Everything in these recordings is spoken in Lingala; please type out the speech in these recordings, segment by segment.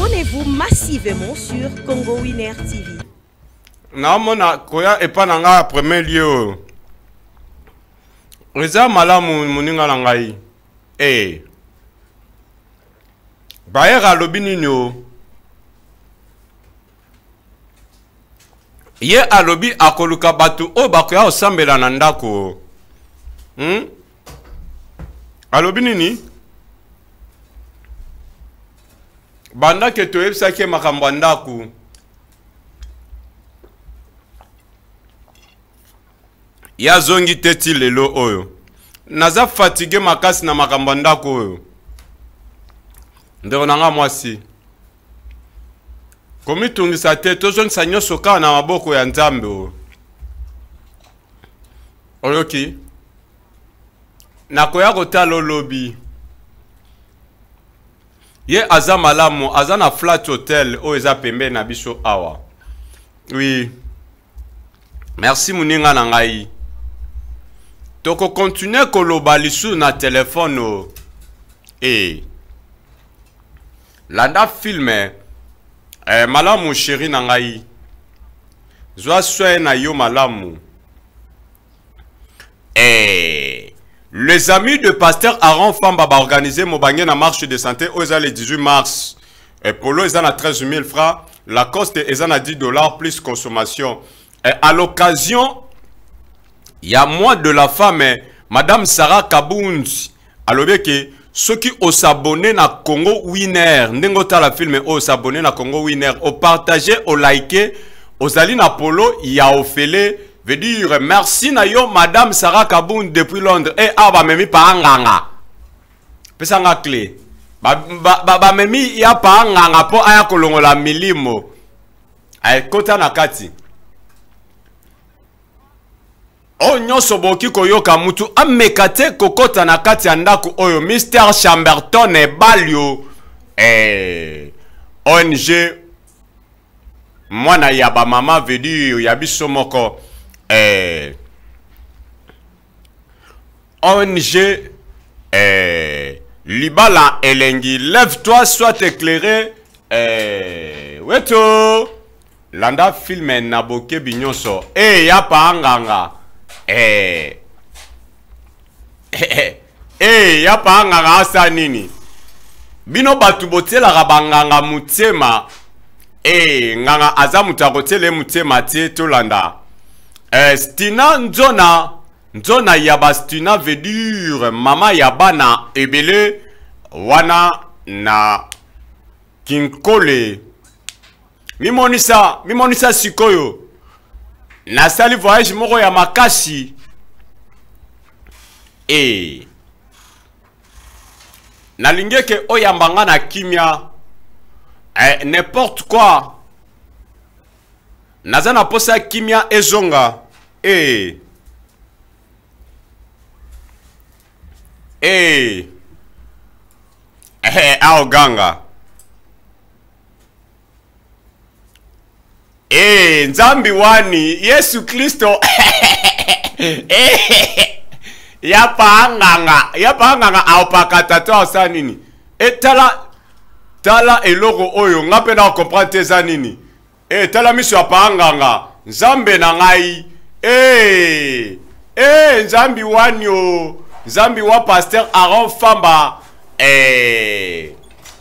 Abonnez-vous massivement sur Congo Winner TV. Naomona koya epa na ngai ya premier lieu oyo eza malamu moninga na ngai e bayer alobi nini o ye alobi akoluka bato oyo bakoya kosambela na ndako hmm? Alobi nini banda ke toyebisaki ye makambo ya ndako ye azongi te ti lelo oyo naza fatigue makasi na makambo ya ndako oyo ndeko na nga mwasi komitungisa te tozongisa nyonso kaka na maboko ya nzambe oyo oyoki nakoya kotala olobi ye aza malamu aza na flat hotel oyo eza pembeni na biso awa oui merci moninga na ngai tokokontinue koloba lisusu na telefone o e landa filme eh, malamu sheri na ngai zwa soin na yo malamu Eh, les amis de pasteur Aaron Famba ba organiser mobange na marche de santé oyo eza le 18 mars. Et polo eza na 13 000 francs, Lacoste eza na 10 dollars plus consommation. Et à l'occasion ya mois de la femme, madame Sarah Kabunzi alobi ke soki osabonne na Congo Winner, ndenge otala film oyo osabonne na Congo Winner, opartage, olike, ozali na polo ya ofele, veut dire merci na yo madame Sarah Kabund depuis Londres. Eh awa bamemi pa nganga. Pesa nga clé. Bamemi ba, ba, ba ya pa nganga po aya kolongola milimo. Ay kota na kati. Oyo nyonso bokoki koyoka, mutu ameka te kokota na kati ya ndako oyo. Mister Chamberton Ebalio, eh, ONG mwana ya ba mama veut dire ya biso moko eh, ONG eh, libala elengi lève-toi sois éclairé eh, weto landa filme na bokebi nyonso e eh, ya paa nganga e eh, eh, ya paa nganga asa nini bino bato botielaka banganga motema e nganga aza moto akotiela ye motema te tolanda eh, stina nzona nzona ya ba stina veut dire mama ya bana ebele wana na kinkole mimonisa mimonisa sikoyo nasali voyage moko ya makasi e nalingi eke oyamba nga na kimia eh, n'importe quoi naza na posa ya kimia ezonga e e eh, aoganga Eh, nzambi wani yesu kristo eh, ya paanganga ya paanganga aopakata to asala nini e tala tala eloko oyo nga mpe na comprendre te eza nini e tala miso ya paanganga nzambe na ngai e e nzambi wani o nzambi wa pasteur Aaron Famba e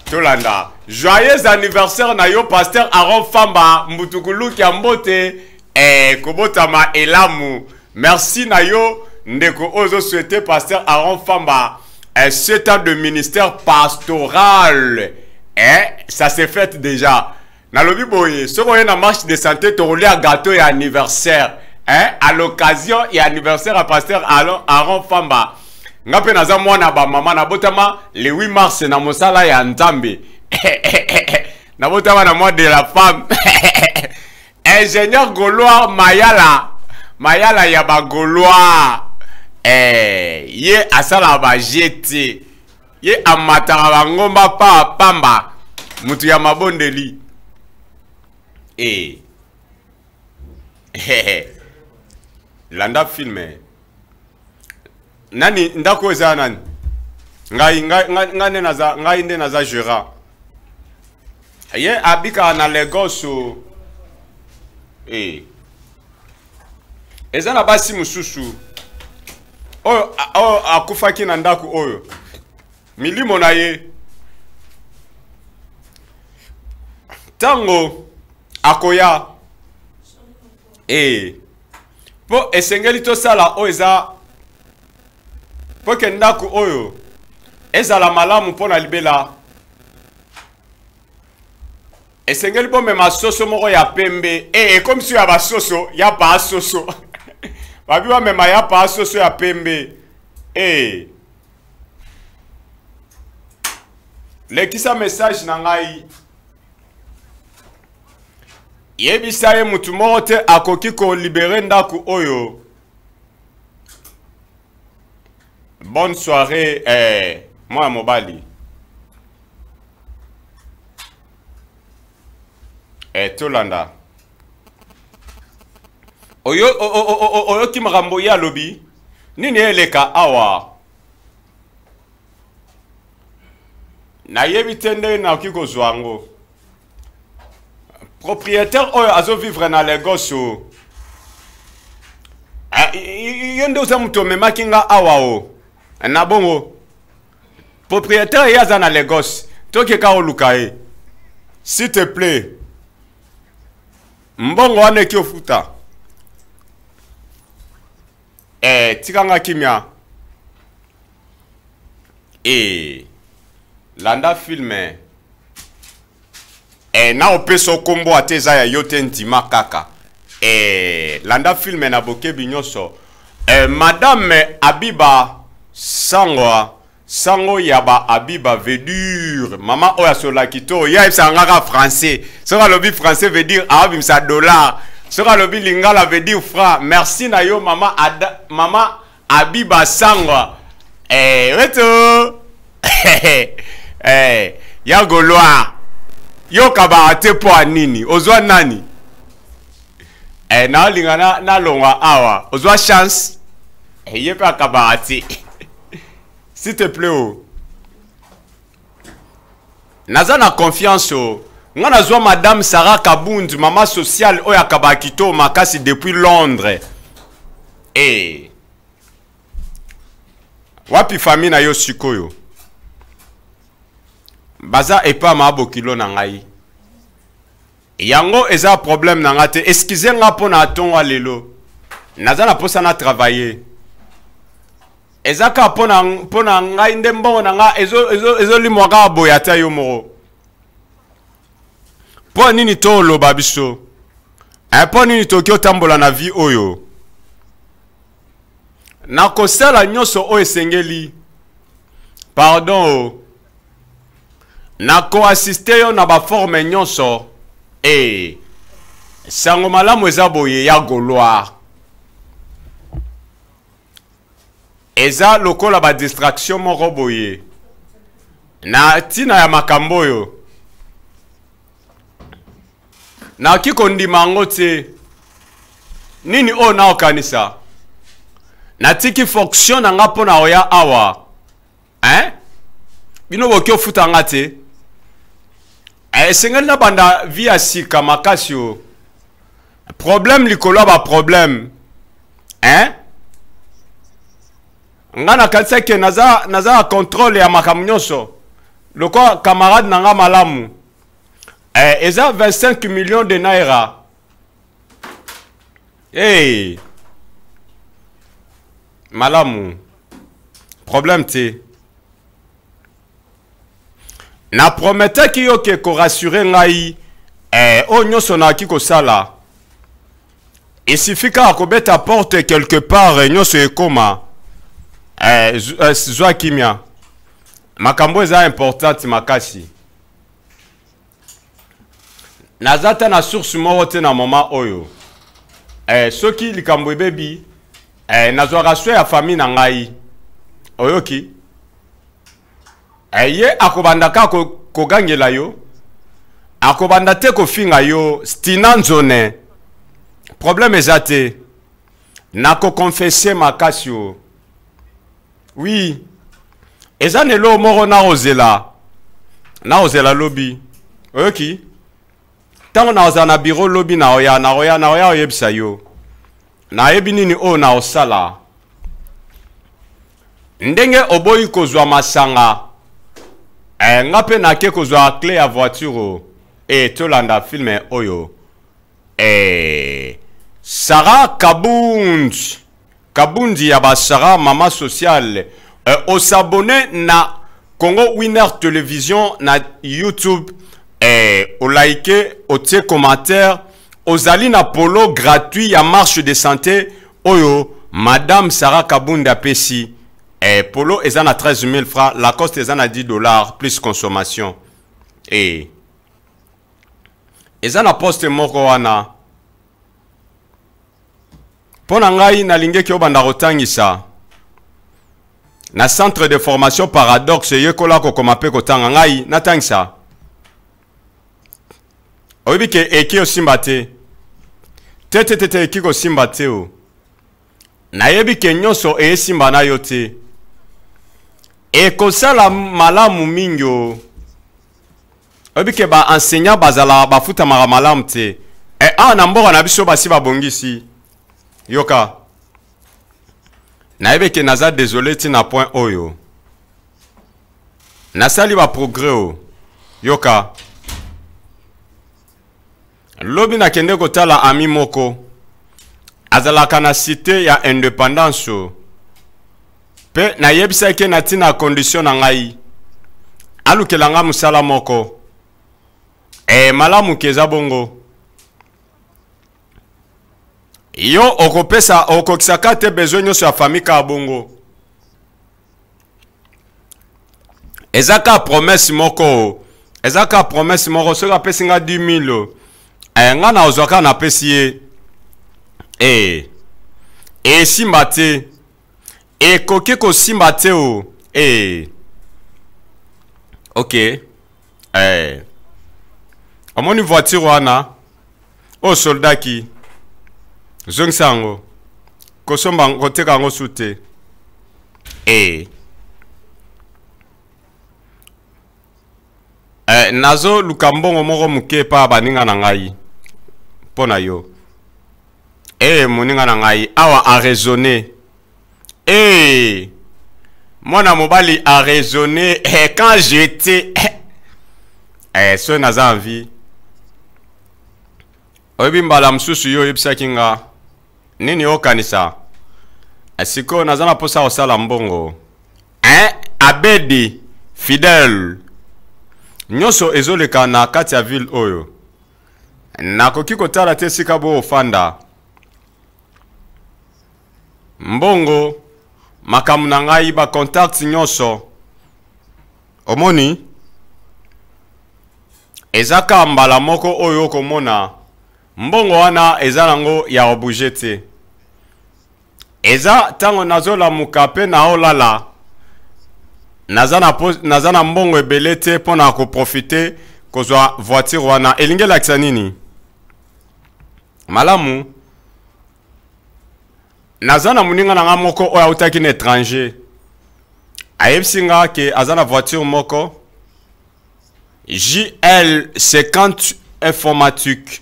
tolanda joyeux anniversaire na yo pasteur Aaron Famba mbutukuluki ya mbote eh, kobotama elamu merci na yo ndeko oyo ozo souhaiter pasteur Aaron Famba eh, 7 ans de ministère pastoral eh, ça s'est fait déjà nalobi boye soki oye na marche de santé tokolia gâteau ya anniversaire hein? à l'occasion ya anniversaire ya pasteur Aaron Famba nga mpe naza mwana ba mama nabotama le 8 mars na mosala ya nzambe nabotama na mois de la femme ingénieur gaulois mayala mayala ya ba gaulois eh, ye asalaka ba gt ye amataka bangomba pa pamba mutu ya mabondeli e eh. landa filme nani ndako eza nani ngai ngai ngai nde naza ngai nde naza gérant Ye abikaka na Lagos o. Eh. Eza na basi mosusu oyo oyo akufaki na ndako oyo milimo na ye ntango akoya ee mpo esengeli tosala oyo eza mpo ke ndako oyo ezala malamu mpo na libela. Esengeli bomema soso moko ya pembe. E ekomi ya basoso ya paa soso. Babi bamema ya paa soso ya pembe. E lekisa message na ngai, yebisa ye mutu moko te akoki kolibere ndako oyo. Bonne soirée eh, mwana mobali. Eh, tolanda oyo oyoki makambo ye alobi nini eleka awa. Nayebi te ndenge nakoki kozwa yango. Propriétaire oyo azovivre na Lagos o, yo nde oza moto omemaki nga awa o. Na bongo propriétaire ye aza na Lagos, tokeka oluka ye s'il te plaît. Mbongo wana eki ofuta eh, tika nga kimia. Eh, landa film eh, na opesa okombo ate eza ya yo te, ndima kaka. Eh, landa film na bokebi nyonso. Eh, madame Abiba Sangwa, sango ya ba Abiba veut dire mama oyo asolaki to ye ayebisaka nga kaka français. Soki alobi français veut dire aobimisa dollar, soki alobi lingala veut dire franc. Merci na yo mama Ada, mama Abiba Sangwa. Eh, weto eh, ya Gaulois yoka te mpo ya nini ozwa nani eh, naolinga nalongwa awa ozwa chance eh, ye mpe akabaka te s'il te plaît o. Naza na confiance o. Nga nazwa madame Sarah Kabund, mama sociale oyo akabaka kitoko makasi depuis Londres. Eh. Wapi famille na yo sikoyo? Baza epa ma bokilo na ngai. Yango eza problème na nga te. Excusez nga mpo na atonga lelo. Naza na posa na travailler. Eza kaka mpo na ngai nde mbongo na nga ezolimwa kaka boye ata yo moko. Mpo nini toloba biso? Mpo nini toki otambola na vie oyo? Nakosala nyonso oyo esengeli. Pardon o. Nakoassiste yo na baforme nyonso. E sango malamu eza boye ya Gaulois. Eza lokola ba distraction moko boye na ntina ya makambo oyo. Nakoki kondima yango te. Nini oyo naokanisa? Natiki fonction na nga mpo na oya awa. Hein? Bino boki ofuta nga te. Esengeli nabanda vie ya sika makasi o. Problème likolo ya ba problème. Hein? Nga nakanisaki ke naza na contrôle ya makambo nyonso. Lokola camarade na nga malamu. Eh, eza 25 millions de naira. Hey. Malamu. Problème te. Na prometaki yo ke ko rassurer ngai eh, oyo nyonso nayaki kosala. Il suffit kaka kobeta porte quelque part nyonso ekoma. Eh, zwa kimia. Makambo eza importante makasi. Naza ta na source moko te na moment oyo. Eh, soki likambo ebebi, eh, nazwaka soin ya famille na ngai. Oyoki? Eh, ye akobanda kaka kogangela yo. Akobanda te kofinga yo Stina Nzone. Problème eza te. Nakoconfesse makasi o. Oui. Eza na eloko moko nakozela. Nakozela lobi. Oyoki? Ntango nakozala na biro lobi, naoya nakoya nakoya oyebisa yo nayebi nini oyo naosala. Ndenge oboyi kozwa masanga, eh, nga mpe nake kozwa cle ya voiture. E tolanda filme oyo. Eh, Sarah Kabund, Kabundi ya ba Sarah, mama sociale. Eh, osabone na Congo Winner Television na YouTube, eh, olike, otie commentaire. Ozali na polo gratuit ya marche de santé oyo Madame Sarah Kabund apesi. Eh, polo eza na 13 000 francs, Lacoste eza na 10 $ plus consommation. Eh, eza na poste moko wana. Mpo na ngai, nalingeki obanda kotangisa na centre de formation Paradoxe. Yekola kokoma mpe kotanga. Ngai natangisa, oyebi ke eki osimba te, te, te, te, te, eki kosimba te. O nayebi ke nyonso eyesimba na yo te. Ekosala malamu mingi. O oyebi ke baenseignant bazala bafutamaka malamu te. E awa na mboka na biso basi babongisi. Yoka, nayebi ke naza désolé ntina point oyo nasali baprogrès. O yoka, lobi nakende kotala ami moko azalaka na Cité ya Indépendance, mpe nayebisaki na ntina condition na ngai, alukela nga mosala moko. E malamu ke eza bongo. Yo okopesa, okokisaka te besoin nyonso ya famille kaka bongo. Eza kaka promesse moko, eza kaka promesse moko. Soki apesi nga 10 000, eh, nga na ozwa kaka, napesi ye. Eh, esimba te, ekoki kosimba te. O eh. Ok, eh. Omoni voiture wana oyo soldaki, zongisa yango, kosomba, koteka yango su te. E eh, nazoluka mbongo moko moke epa baninga na ngai mpo na yo. E moninga na ngai awa araisonne. E mwana mobali araisonne. Eh, quand j'étais, eh, soki naza envie, oyebi, mbala mosusu yo oyebisaki nga nini okanisa. Sikoyo naza na mposa kosala mbongo, hein? Abedi Fidèle, nyonso ezoleka na kati ya ville oyo, nakoki kotala te esika bo ofanda. Mbongo, makambo na ngai, bacontact nyonso omoni, eza ka mbala moko oyo okomona mbongo wana eza nango ya kobouger te. Eza ntango nazolamuka mpe naolala, naza na mbongo ebele te mpo na koprofiter kozwa voiture wana. Elingi elakisa nini? Malamu, naza na moninga na nga moko oyo autaki na étranger, ayebisi nga ke aza na voiture moko GL 50 informatique.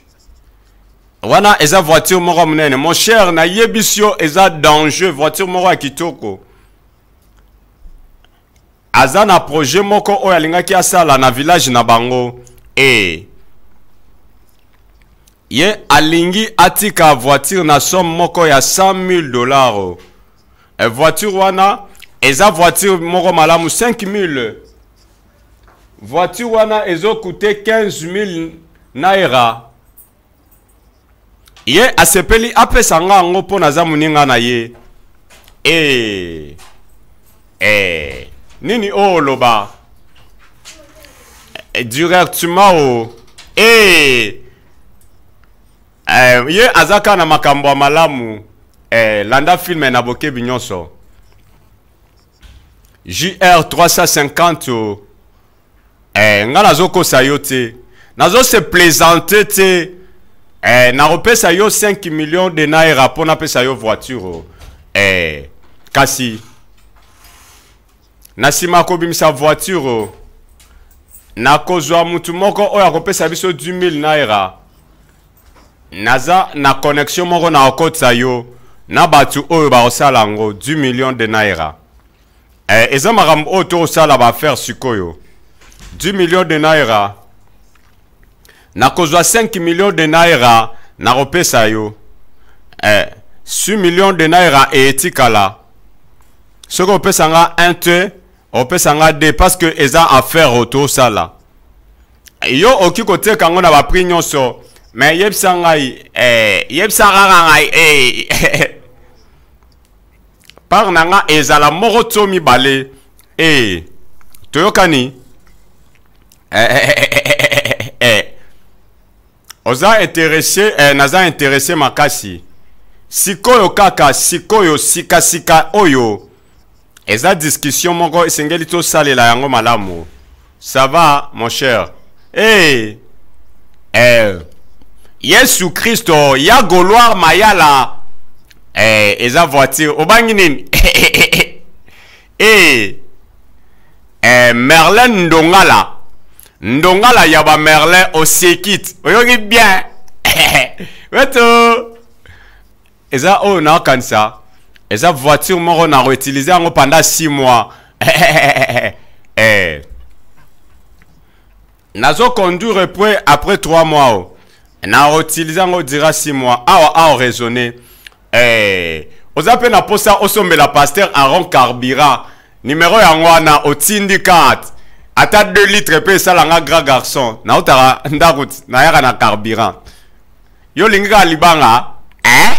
Wana eza voiture moko monene, mon cher, nayebisi yo, eza danger, voiture moko ya kitoko. Aza na projet moko oyo alingaki asala na village na bango. E ye alingi atika voiture na somme moko ya 100 000 $. E voiture wana eza voiture moko malamu, 5 000. Voiture wana ezokute 15 000 naira. Ye asepeli apesa nga yango mpo naza moninga na ye. E e nini oyo oloba? E, directement o e eh, ye aza kaka na makambo ya malamu. Eh, landa filme na bokebi nyonso. JR 350 o eh, nga nazokosa yo te, nazose plaisanter te. Eh, nakopesa yo 5 millions de naira mpo napesa yo voiture o. Eh, kasi na nsima kobimisa voiture o, Nakozwa mutu moko oyo akopesa biso 10000 naira. Naza na connexion moko na okotisa yo na batu oyo bakosala yango 10 millions de naira. Eh, eza makambo oyo tokosala ba affaire sikoyo. 10 millions de naira. Nakozwa 5 millions de naira nakopesa yo. Eh, 6 millions de naira etikala. Soki opesa nga 1 te, opesa nga 2 parce que eza affaire oyo tosala. Yo oki koteka yango na ba prix nyonso, mais yebisa ngai, eh, yebisa kaka ngai, eh. Part na nga ezala moko to mibale, eh. Toyokani? Eh, eh, eh, eh, eh, eh, eh. Oza intéressé, eh, naza intéressé makasi. Sikoyo kaka, sikoyo, sika sika oyo. Eza discussion moko esengeli tosalela yango malamu. Ça va mon cher? Hey! Eh. Yesu Kristo ya Gauloir Mayala. Eh, eza voiture. Obangi nini? Eh. Eh, Merlin Ndongala. Ndongala ya ba Merlin osekit. Oyoki bien. Weto. Eza oyo nakanisa. Eza voiture moko na réutiliser yango pendant 6 mois. Eh. Nazo conduire après, après 3 mois. Oh. Na réutiliser yango dira 6 mois. Awa awa raisonner. Eh. Oza pe na posa osombela pasteur Aaron Carbira. Numéro yango wana otindi carte. Ata 2 litres pe esala nga grand garçon. Na otaka ndako nayaka na carburant. Yo lingi kaka libanga? Eh?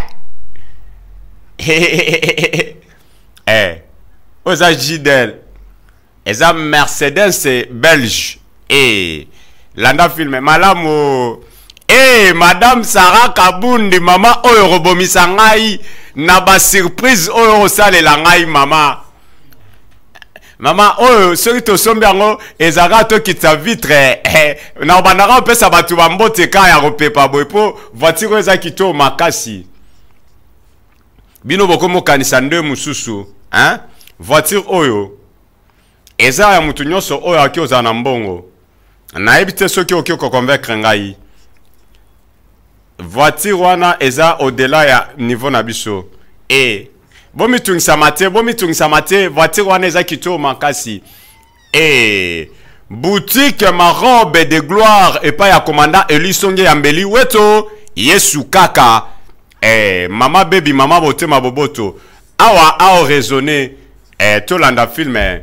Eh. Oyo eza JDL. Eza Mercedes belge. Eh. Landa film malamu. Eh, Madame Sarah Kabundi, mama oyo kobomisa ngai na ba surprise oyo osalela ngai mama. Mama oyo soki tosombi yango ezalaka tokitisa vitre, eh, na obandaka kopesa bato bambote ka ya kopepa boye mpo voiture oyo eza kitoko makasi. Bino bokomokanisa nde mosusu, hein? Voiture oyo eza ya moto nyonso oyo akoki kozala na mbongo. Nayebi te soki okoki koconvaincre ngai. Voiture wana eza au-delà ya niveau na biso. E bomitungisama te, bomitungisama te, voiture wana eza kitoko makasi. E boutique ma robe de gloire epai ya commandant Eli Songe ya Mbeli weto Yesu kaka. E mama baby, mama botema boboto. Awa ao raisonner. E tolanda film. E,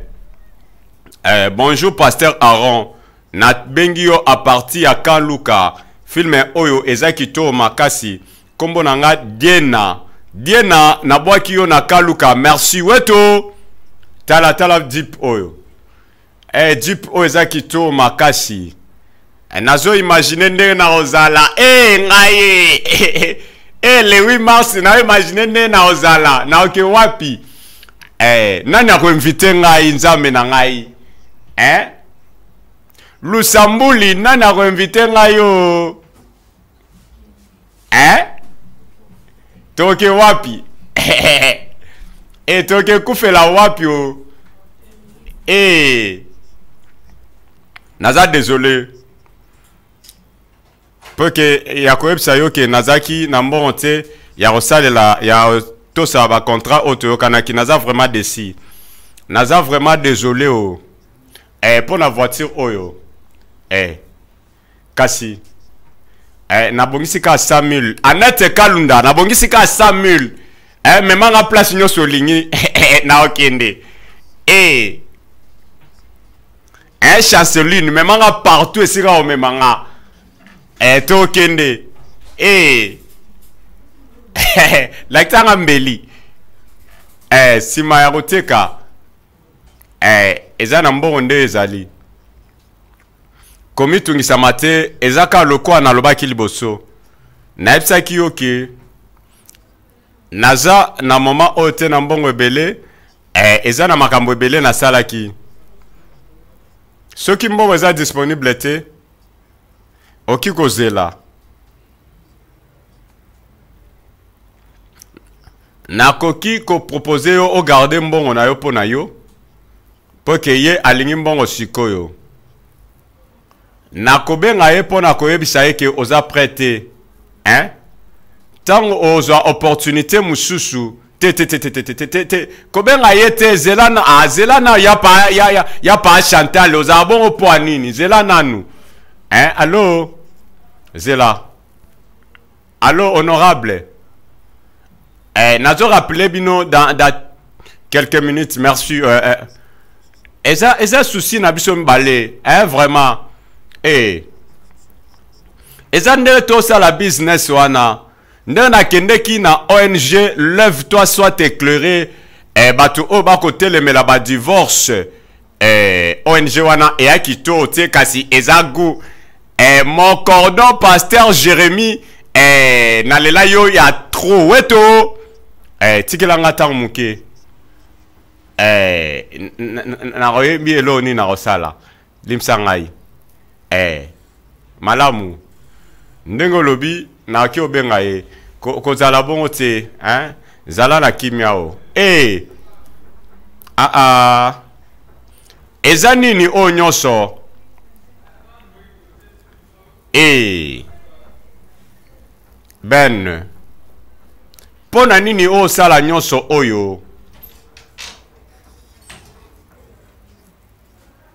bonjour pasteur Aaron. Na bengi yo a partir ya Kaluka. Film oyo eza kitoko makasi. Kombo na nga Diena. Diena nabwaki yo na Kaluka. Merci weto. Tala tala jeep oyo. Eh jeep oyo eza kitoko makasi. Eh, nazo imaginer ndenge nakozala. Eh ngai. Eh le 8 mars na imaginer ndenge nakozala. Naoke wapi? Eh nani akoinvite ngai Nzambe na ngai? Eh? Lusambuli nani akoinvite ngai yo? Eh? Toke wapi? Eh toke kufela wapi o? Eh. Naza désolé. Mpo ke ya koyebisa yo ke nazalaki na mbongo te ya kosalela ya tosala ba contrat oyo toyokanaki. Naza vraiment déçu. Naza vraiment désolé o. Eh mpo na voiture oyo. Eh kasi eh nabongisi ka 100 000. Annette Kalunda nabongisi ka 100 000. Eh memanga place nyonso olingi na okende. Eh eh Chanceline memanga partout esika omemanga. Eh tokende. Eh lakisanga mbeli. Eh sima ya koteka. Eh eza na mbongo nde ezali. Komitungisama te, eza kaka lokola nalobaki liboso. Nayebisaki yo ke naza na moment oyo te na mbongo ebele, eh, eza na makambo ebele nasalaki. Soki mbongo eza disponible te, oki kozela. Nakoki kopropose yo ogarde mbongo na yo mpo na yo, mpo ke ye alingi mbongo sikoyo. Nakobenga ye mpo na koyebisa ye ke oza prêt te. Hein? Ntango ozwa opportunité mosusu te te te te te te te te kobenga ye te zela na ah, zela na ya pa ya ya, ya pa Chantal ozala bongo mpo ya nini zela nanu hein allo zela allo honorable eh, nazo rappeler bino dans, dans quelques minutes merci euh, euh, eza eza souci na biso mibale hein vraiment eh eza ndenge tosala business wana ndenge nakendeki na ong lève toi soit éclairé eh, bato oyo bakotelemela badivorce eh, ong wana eyaki to te kasi eza gout eh, mon cordon pasteur jérémie eh, nalela yo ya trop weto eh, tikela nga ntango moke eh, nakoyebi eloko nini nakosala limbisa ngai eh, malamu ndenge olobi nakoki obenga ye kozala bongo te hein? zala na kimia o eh. ah, ah. eza nini oyo nyonso eh. ben mpo na nini oyo osala nyonso oyo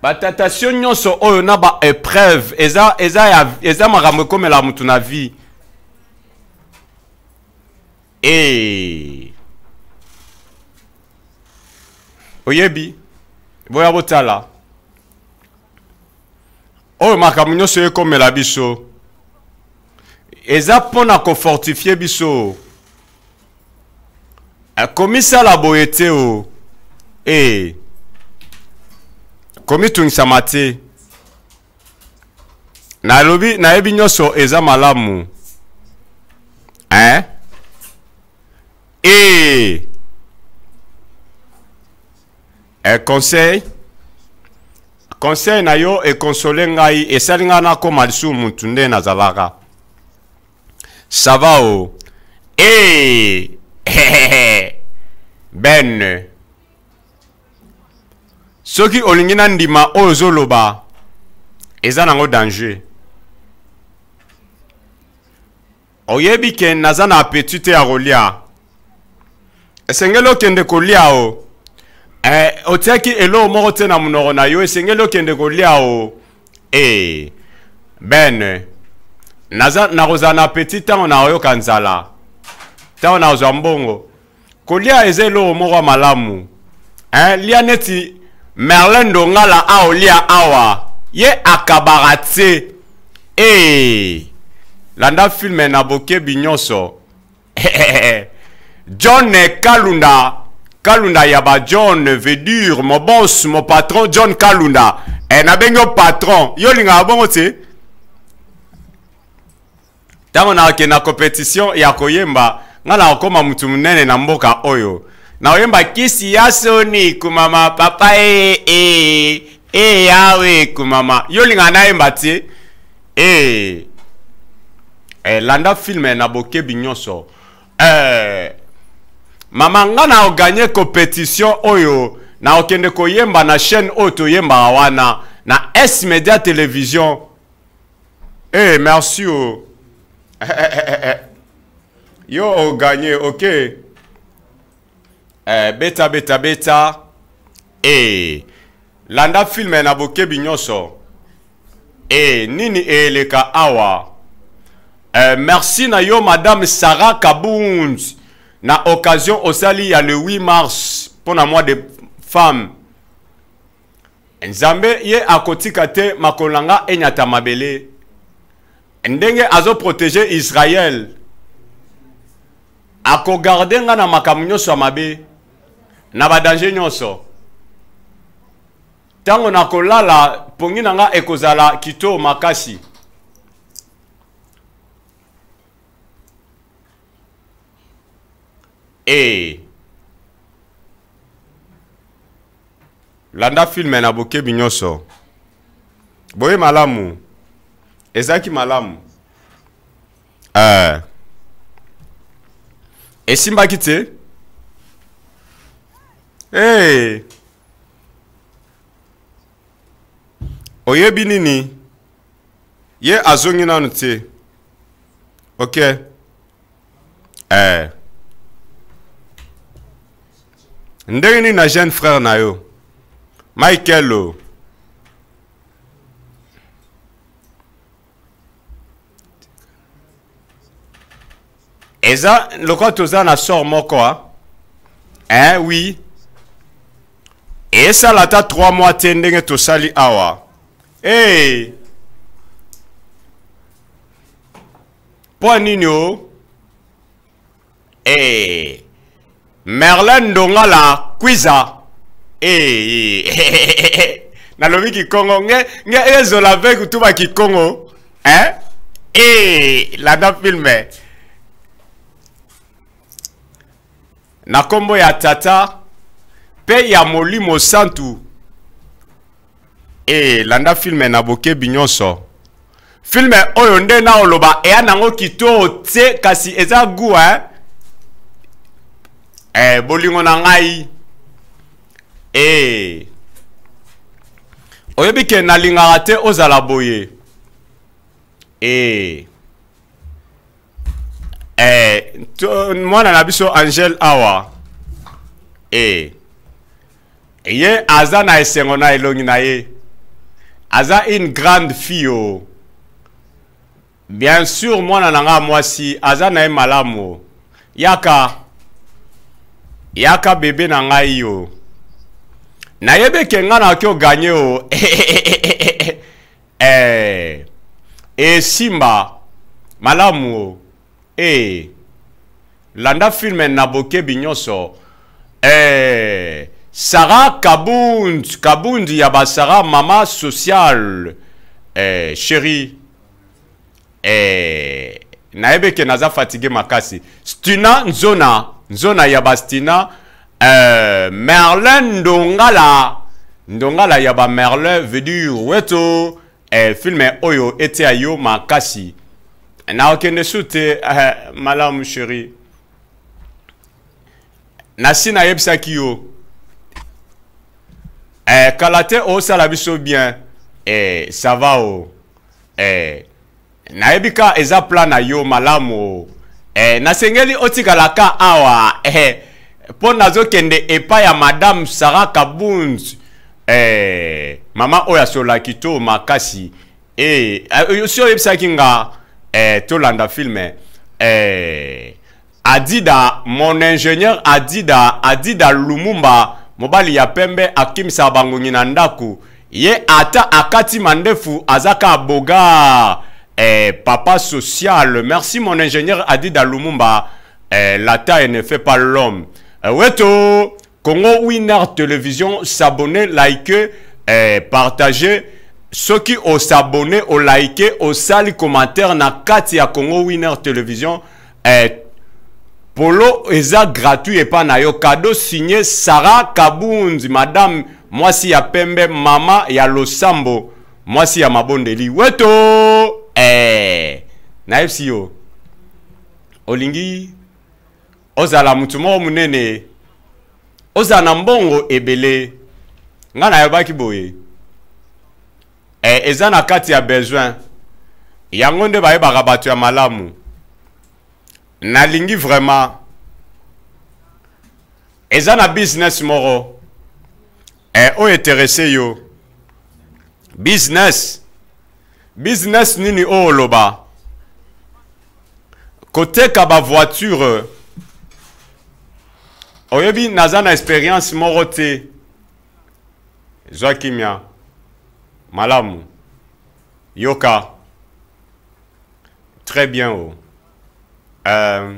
Ba tentation nyonso oyo na ba epreuve eza eza ya eza makambo ekomela mutu na vie. Eh. Oyebi boya botala oyo makambo nyonso ekomela biso eza mpo na kofortifie biso Komisala boye te o. Ee. Komitungisama te. Nalobi, nayebi nyonso eza malamu. Hein? Ee. Eh, conseil conseil na yo ekonsole ngai esali ngai nakoma lisusu mutu nde nazalaka Ça va oh. Hey! Ben. Soki olingi na ndima oyo ozoloba eza nango danger. Oyebi ke naza na appetit te ya kolia. Esengeli okende kolia o. Eh, otiaki eloko moko te na monoko na yo, esengeli okende kolia o. Eh, Ben, naza nakozala na appetit ntango nakoyoka nzala, ntango nakozwa mbongo. Kolia eza eloko moko ya malamu. Eh, lia neti Merlin Ndongala aolia awa, ye akabaka te. Eh, landa filme na bokebi nyonso. John Kalunda Kalunda ya ba John veut dire mon boss mon patron John Kalunda eh, nabengi yo patron yo olingaka bongo te ntango nakokende na competition ya koyemba ngai nakokoma motu monene na mboka oyo nakoyemba kisi ya soni kumama papa e eh, e eh, e eh, yawe kumama yo olingaka nayemba te e eh, landa filme na bokebi nyonso eh, mama nga na oganye competition oyo na okende koyemba na chaîne oyo toyembaka wana na S Media Television eh, merci o eh, eh, eh, eh. yo oganye ok eh, beta beta beta eh, landa filme na bokebi nyonso eh, nini eleka awa eh, merci na yo madame Sarah Kabunz na occasion osali ya le 8 mars mpo na mois de femme Nzambe ye akotika te makolo na nga enyata mabele ndenge azoprotege Israël akogarde nga na makambo nyonso ya mabe na badanger nyonso ntango nakolala pongi na nga ekozala kitoko makasi e landa filme na bokebi nyonso boye malamu ezalaki malamu eh. esimbaki te hey. Oyebi nini? Ye azongi nanu te. Ok. Eh. Ndenge nini na jeune frère na yo? Michael o. Eza lokola toza na sort moko ah. Eh oui. Esala ata 3 mois te ndenge tosali awa. Hey. Mpo nini o? Eh. Merlin Ndongala Kwiza. Eh. Nalobi kikongo nge nge ezola ve kutuba kikongo. Eh? Eh, landa film. Na kombo ya tata pe ya Molimo Santu. Eh, landa film na bokebi nyonso. Film oyo nde na oloba eya nango kitoko te kasi eza goût hein. Eh, bolingo na ngai. Eh. Oyebi ke nalingaka te ozala boye. Eh. Eh, to, mwana na biso Angèle awa. Eh. Ye aza na esengo na elongi na ye. Aza une grande fille oh. Bien sûr mwana na nga mwasi aza na ye malamu oh. Yaka. Yaka bebe na ngai yo. Nayebi ke nga nakoki oganye o. Eh. Esimba malamu o. Eh. Landa film na bokebi nyonso. Eh. Sarah Kabund, Kabund ya ba Sarah mama sociale. Eh, chérie. Eh, nayebi ke naza fatigue makasi. Stina Nzona, Nzona ya ba Stina. Eh, Merlin Ndongala, Ndongala ya ba Merlin veut dire weto. Eh, film oyo etia yo makasi. Na okende su te eh, malamu chérie. Nasi nayebisaki yo. Eh, kala te osala biso bien. Eh, ça va o. Eh, nayebi ka eza plan na yo malamu o. Eh, nasengeli otikala ka awa. Eh, mpo nazokende epai ya madame Sarah Kabunz. Eh, mama oyo asololaki to makasi. Eh, si oyebisaki nga eh, tolanda film eh, Adida mon ingénieur Adida Adida Lumumba mobali ya pembe akimisaka bangongi na ndako ye ata akati mandefu aza ka bogar eh, papa social merci mon ingénieur Adida Lumumba eh, la taille ne fait pas l'homme eh, weto Congo Winner Television s'abonner liker eh, partager soki osabonne olike osali commentaire na kati ya Congo Winner Television eh, polo eza gratuit epa na yo cadeau signé Sarah Kabunzi madame mwasi ya pembe mama ya losambo mwasi ya mabondeli weto eh, nayebisi yo olingi ozala moto moko monene ozala na mbongo ebele ngai nayebaki boye eh, eza na kati ya besoin yango nde bayebaka bato ya malamu nalingi vraiment eza na business moko eh, oyo interesse yo business business nini oyo oloba koteka ba voiture oyebi naza na experience moko te zwa kimia malamu yoka très bien o euh,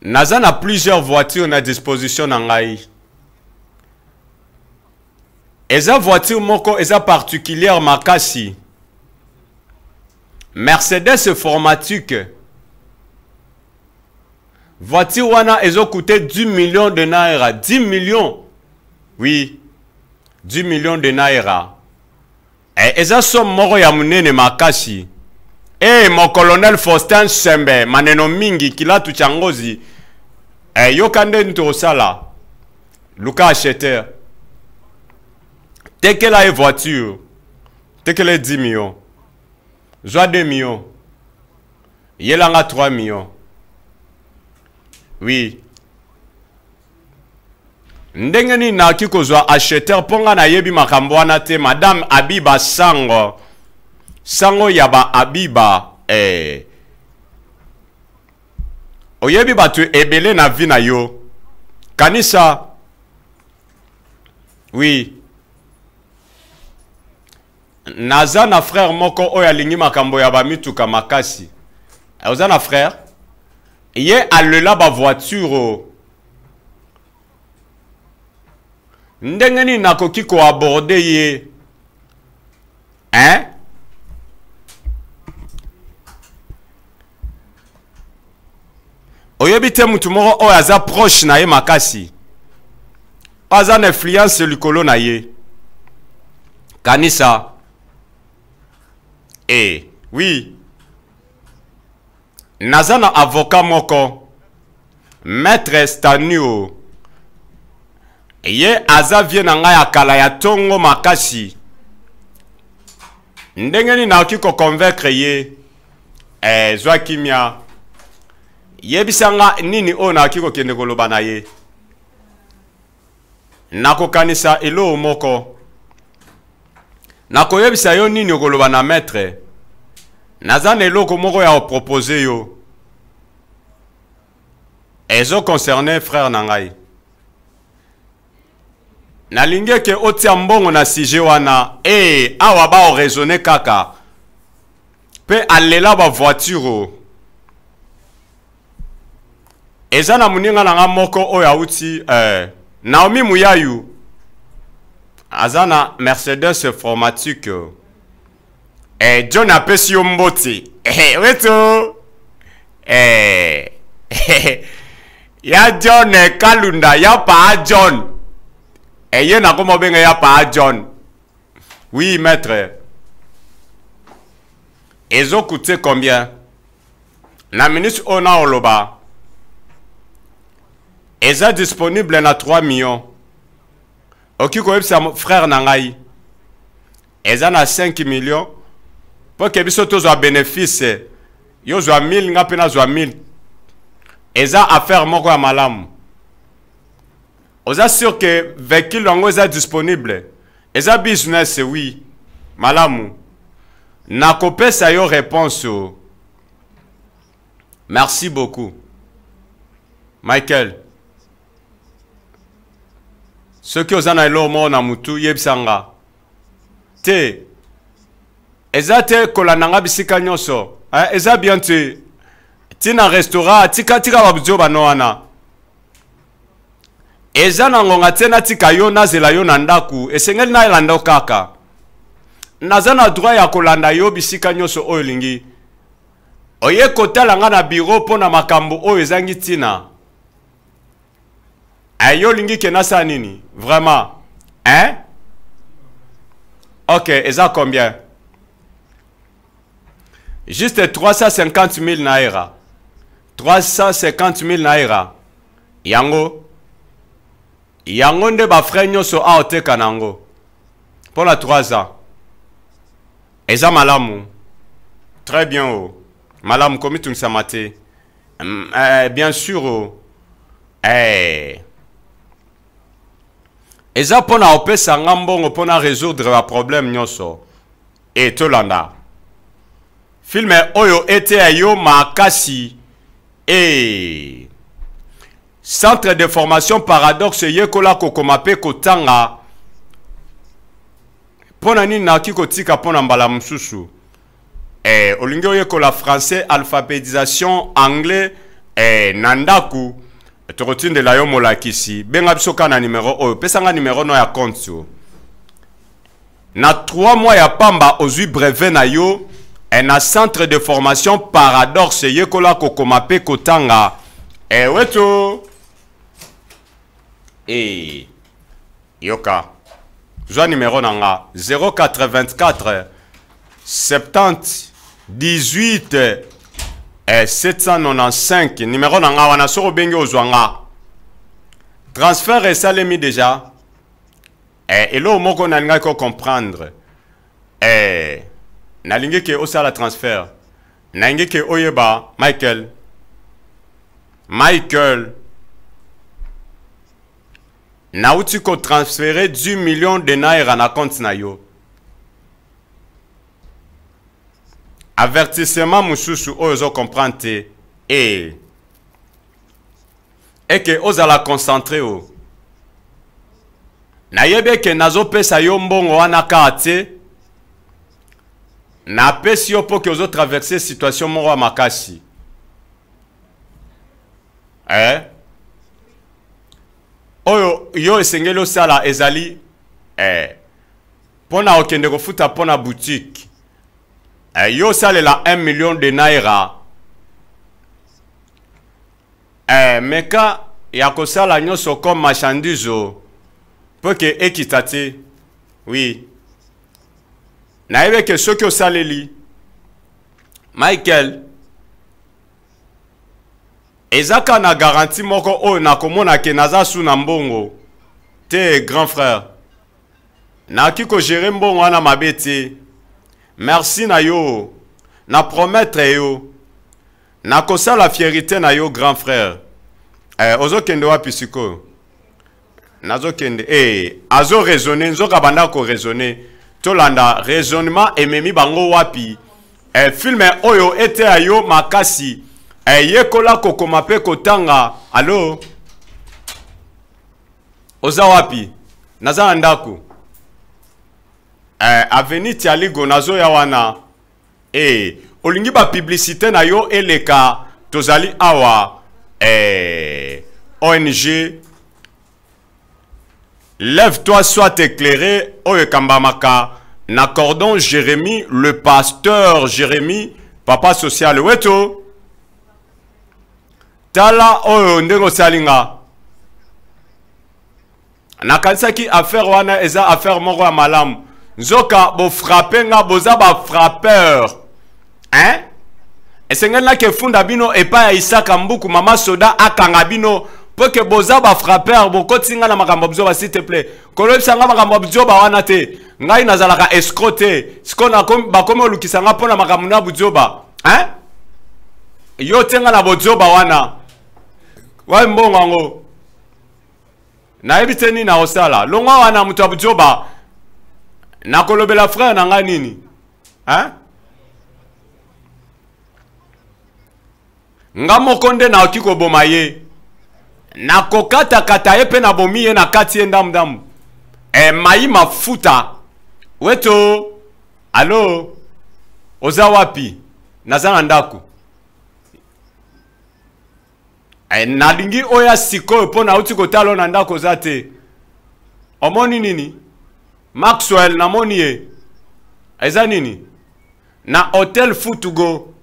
naza na plusieurs voitures na disposition na ngai eza voiture moko eza particulière makasi Mercedes formatique voiture wana ezo coûter 10 millions de naira 10 millions oui 10 millions de naira eh, eza somme moko ya monene makasi eh, mon colonel Faustin Sembe maneno mingi kilatu cha ngozi eh, yoka nde ntosala luka acheteur tekela ye voiture. Tekela ye 10 millions. Zwa 2 millions. Yela nga 3 millions. Oui. Ndenge nini nakoki kozwa acheteur mpo nga nayebi makambo wana te madame Abiba Sango. Sango ya ba Abiba eh. Oyebi bato ebele na vie na yo. Kanisa. Oui. Naza na frère moko oyo alingi makambo ya ba mituka makasi. Oza na frère? Ye alela ba voiture. Ndenge nini nakoki ko aborder ye? Hein? Oyebi te mutu moko oyo aza proche na ye makasi. Aza na influence likolo na ye. Kanisa. Eh, oui. Naza na avocat moko. Maître Stanio. Ye aza vie na ngai ya kala ya tongo makasi. Ndenge nini nakoki ko convaincre ye? Eh, zwa kimia. Yebisa nga nini oyo nakoki kokende koloba na ye. Nakokanisa eloo moko. Nakoyebisa yo nini okoloba na maître. Naza na eloko moko ya kopropose yo. Ezo concerne frère na ngai. Nalingi eke otia mbongo na sujet wana. Eh, awa ba raisonner kaka. Pe alela ba voiture. Eza na muninga na nga moko oyo auti eh, Naomi Muyayu. Aza na Mercedes Formatique. Eh, John apesi yo mbote. Eh, weto. Eh. Ya John Kalunda, ya pa John. Eh, ye nakoma benga ya pa John. Oui, maître. Ezo coûter combien? Na minute oyo na oloba. Eza disponible na 3 millions. Oki koyebisa frère na ngai. Eza na 5 millions. Po ke biso tozwa bénéfice. Yo zwa 1000 nga pe nazwa 1000. Eza affaire moko ya malamu. Oza sûr que véhicule yango eza disponible? Eza business oui. Malamu. Nakopesa yo réponse. Merci beaucoup. Michael. Soki oza na eloko moko na mutu yebisa nga. Te. Eza te kolanda nga bisika nyonso. Eh, eza bien te. Tina restaurant, tika tika ba buzoba no wana. Eza na ngonga te natika yo nazela yo na ndaku, esengeli nalanda yo kaka. Naza na droit ya kolanda yo bisika nyonso oyo olingi. Oye kotala nga na bureau mpo na makambo oyo ezangi ntina. Eh, yo olingi ke nasala nini? Vraiment? Hein? Ok, eza combien? Juste 350 000 naira. 350 000 naira. Yango. Yango nde ba frais nyonso a oteka nango. Pour la 3 ans. Eza malamu. Très bien oh. Malamu komitungisa te. Bien sûr oh. Eh. Eza pona opesa nga mbongo pona résoudre ba problème nyonso. E tolanda. Film oyo eteya yo makasi. E Centre de formation Paradoxe yekola kokoma pe kotanga. Pona nini nakoki kotika pona mbala mosusu? Eh, olingi oyekola français, alphabetisation, anglais, eh, na ndaku tokotindela yo molakisi. Benga biso kaka na numero oyo. Pesa nga numero no ya compte yo. Na 3 mois ya pamba ozwi brevet na yo eh, na centre de formation Paradoxe yekola kokoma pe kotanga. Eh, weto. Eh, yoka. Zwa numero na nga 084 70 18 eh, 795 numero na nga wana soko obengi ozwa nga. Transfert esalemi déjà. Eh, eloko moko nalingaki ko comprendre. Eh, nalingi ke osala transfert. Nalingi ke oyeba Michael. Michael. Nauti ko transférer 10 millions de naira na compte na yo. Avertissement mosusu oyo ozo comprendre te. Eh. Eke ozala concentré o. Nayebi eke nazopesa yo mbongo wana kaka te. Napesi yo mpo ke ozo traverser situation moko ya makasi. Eh? Oyo yo esengeli osala ezali eh, mpo na okende kofuta mpo na boutique. Eh, yo osalela 1 million de naira. Eh, meka ya kosala nyonso comme marchandise o mpo ke ekita te. Oui. Nayebi ke soki osaleli Michael eza kaka na garantie moko oyo nakomona ke naza su na mbongo te grand frère. Nakoki ko gérer mbongo wana mabe te. Merci na yo. Na promettre yo. Nakosala fierité na yo grand frère. Eh, ozokende wapi sikoyo? Nazokende. Eh, azo raisonner, nzoka banda ko raisonner. Tolanda raisonnement ememi bango wapi? Eh, film oyo eteya yo makasi. Eh, yekola kokoma pe kotanga. Allo? Oza wapi? Naza na ndako. Eh, avenue Tialigo nazoya wana. Eh, olingi ba publicité na yo eleka tozali awa eh, ONG Lève-toi, sois éclairé, oyo ekambamaka na cordon Jérémie, le pasteur Jérémie, papa social weto. Tala oyo ndenge osali nga. Nakanisaki affaire wana eza affaire moko ya malamu. Nzoka bo frapper nga boza ba frappeur. Hein? Esengeli nake funda bino epai ya Isaka Mbuku mama soda akanga bino po ke boza ba frappeur bokotisi nga na makambo ya buzoba s'il te plaît. Kolobisa nga makambo ya buzoba wana te. Ngai nazalaka escroc te. Sikoyo bakomi olukisa nga mpo na makambo na buzoba. Hein? Yo tie nga na bozoba wana. Wapi mbongo yango? Nayebi te nini nakosala. Longwa wana moto ya buzoba. Nakolobela frère na ngai nini? Hein? Nga moko nde nakoki koboma ye. Nakokatakata ye mpe nabomi ye na kati ye ndambu ndambu. Eh, mai mafuta. Weto. Allo? Oza wapi? Naza na ndako. Eh, nalingi oya sikoyo mpo nauti kotala na ndako oza te. Omoni nini? Maxwell namoni ye. Eza nini? Na hotel Futugo.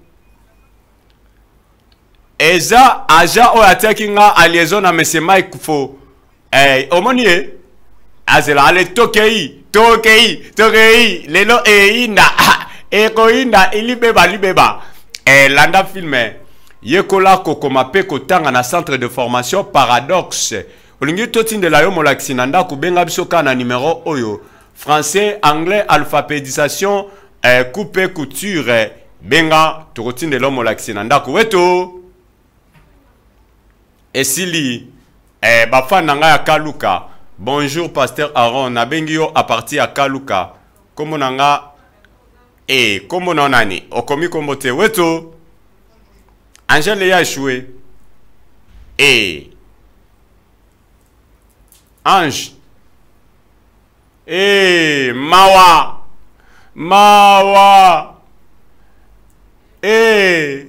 Eza agent oyo atiaki nga a liaison na monsieur Mike Fo. Eh, omoni ye? Azela ale tokei, tokei, tokei, lelo eyinda. Ekoyinda ilibeba libeba. Eh, landa film. Yekola kokoma pe kotanga na centre de formation Paradoxe. Olingi totindela yo molakisi na ndako, benga biso kaka na numero oyo. Français, anglais, alphabétisation, eh, coupe, couture, eh, benga tokotindela yo molakisi na ndako. Weto esili eh, bafan na ngai ya Kaluka. Bonjour pasteur Aaron, nabengi yo à partir ya Kaluka. Kombo na nga eh, kombo na nani? Okomi kombo te. Weto Angèle ya échoué. Eh. Ange. Eh, mawa. Mawa. Eh.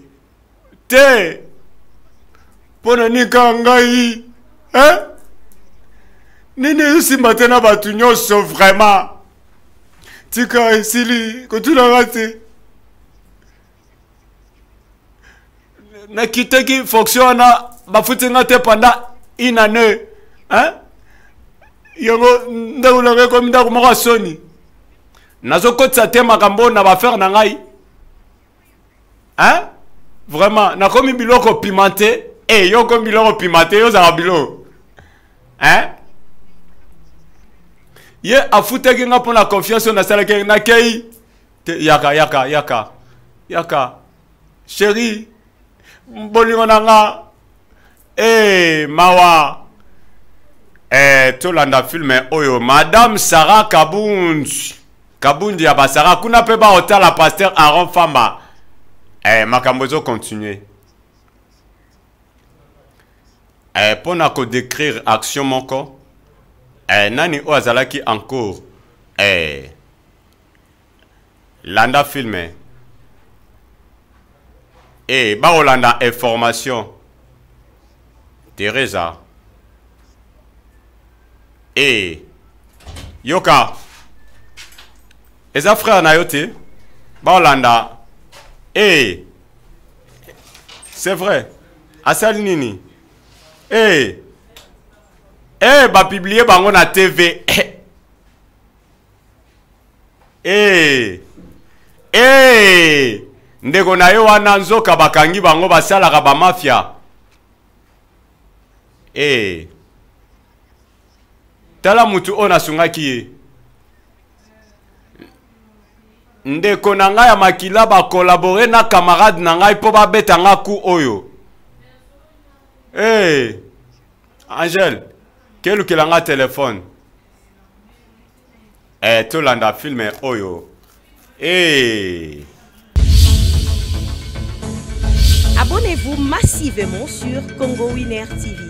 Te. Pona nika ngai. Hein? Nini esimba te na bato nyonso vraiment. Tika esili kotuna nga te. Nakitaki fonction wana bafuti nga te pendant une année. Hein? Yango ndako na ngai ekomi ndako moko ya soni. Nazokotisa te makambo na baaffaire na ngai. Hein? Vraiment, nakomi biloko pimenté. Eh, yo komi biloko pimenté, yo ozalaka biloko. Hein? Ye afutaki nga mpo na confiance oyo nasalaki, nakei. Te, yaka yaka yaka yaka chéri bolingo na nga eh mawa eh tolanda film oyo madame Sarah Kabunzi Kabundi ya basara kuna mpe baotala pasteur Aaron Famba eh makambo ezo continuer eh mpo na kodécrire action moko eh nani oyo azalaki en cours eh landa film eh baolanda information Teresa eh yoka eza frère na yo te baolanda eh c'est vrai asali nini eh eh bapublie bango na tv Ee! Ee! Ndeko na yo wana nzoka bakangi bango basalaka ba mafia. Ee! Tala mutu oyo nasungaki ye. Ndeko na ngai ya makila ba collaborer na camarade na ngai mpo babeta nga coup oyo. Ee! Angèle, kelukela nga telefone. Eh, tolanda film oyo. Eh. Abonnez-vous massivement sur Congo Winner TV.